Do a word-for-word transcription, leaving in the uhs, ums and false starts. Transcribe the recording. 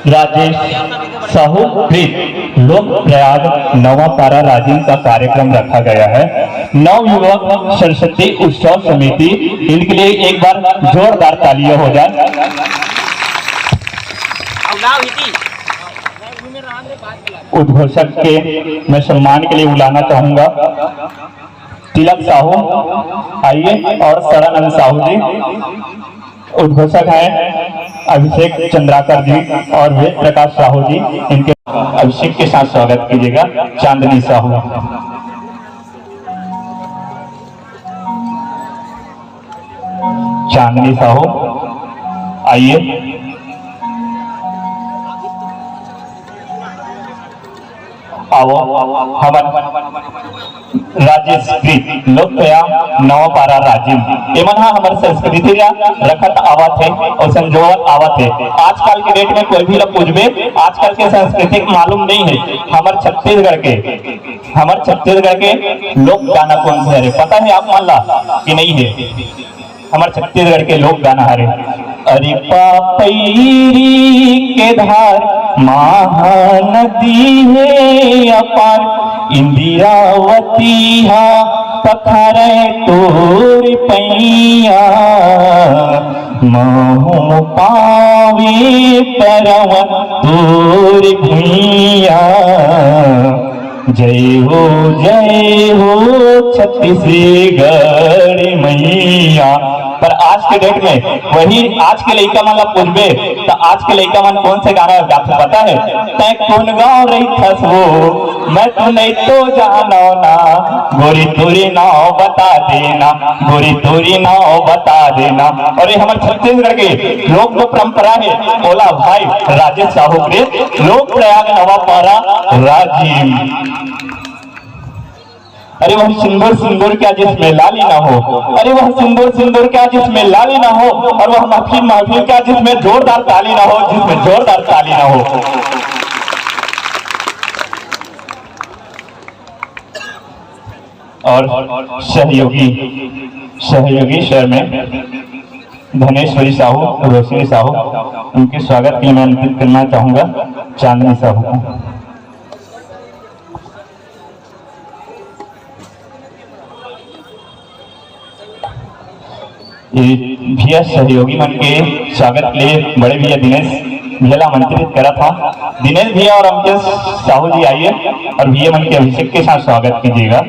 राजेश साहू कृत लोक प्रयाग नवापारा राजिम का कार्यक्रम रखा गया है। नवयुवक सरस्वती उत्सव समिति इनके लिए एक बार जोरदार तालियां हो जाए। उद्घोषक के मैं सम्मान के लिए बुलाना चाहूंगा तिलक साहू, आइए, और सदानंद साहू जी। उद्घोषक हैं अभिषेक चंद्राकर जी और वेद प्रकाश साहू जी। इनके अभिषेक के साथ स्वागत कीजिएगा चांदनी साहू। चांदनी साहू, आइए। आवो, हमर राजेश कृत लोक प्रयाग नवापारा राजिम, एमन ह हमर संस्कृति ला रखत आवत हे और संजोवत आवत हे। आजकल के डेट में कोई भी ला पूछबे, आजकल के संस्कृति के मालूम नहीं है। हमर छत्तीसगढ़ के, हमर छत्तीसगढ़ के लोक गाना कौन से हरे, पता है आप मन ला कि नहीं है? हमर छत्तीसगढ़ के लोक गाना हरे। अरे पापैरी के धार महानदी हे अपार, इंदिरावती हा पखारे तोर पैया, महू पावे परवा तोर भुइया। जय हो, जय हो छत्तीसगढ़ मैया। पर आज के डेट में वही आज के लइका मन ला पूछबे त आज के लइका मन कौन से गाना गाथे पता है? तै कौन गाँव रहिथस वो, मैं तो नहीं तो जानो ना, गोरी तोरी नाव बता देना, गोरी तोरी नाव बता देना। और ये हमर छत्तीसगढ़ के लोक जो परंपरा है, ओला भाई राजेश साहू के लोक प्रयाग नवापारा राजिम। अरे वह सिंदूर सिंदूर क्या जिसमें लाली ना हो, अरे वह सिंदूर सिंदूर क्या जिसमें लाली ना हो, और वह महफिल महफिल क्या जिसमें जोरदार ताली ना हो, जिसमें जोरदार ताली ना हो। और सहयोगी, सहयोगी शहर में धनेश्वरी साहू, रोशनी साहू, उनके स्वागत के लिए मैं आमंत्रित करना चाहूंगा चांदनी साहू को। ये भैया सहयोगी मन के स्वागत के लिए बड़े भैया दिनेश भैया ला आमंत्रित करा था। दिनेश भैया और अमकेश साहू जी आइए और भैया मन के अभिषेक के साथ स्वागत कीजिएगा।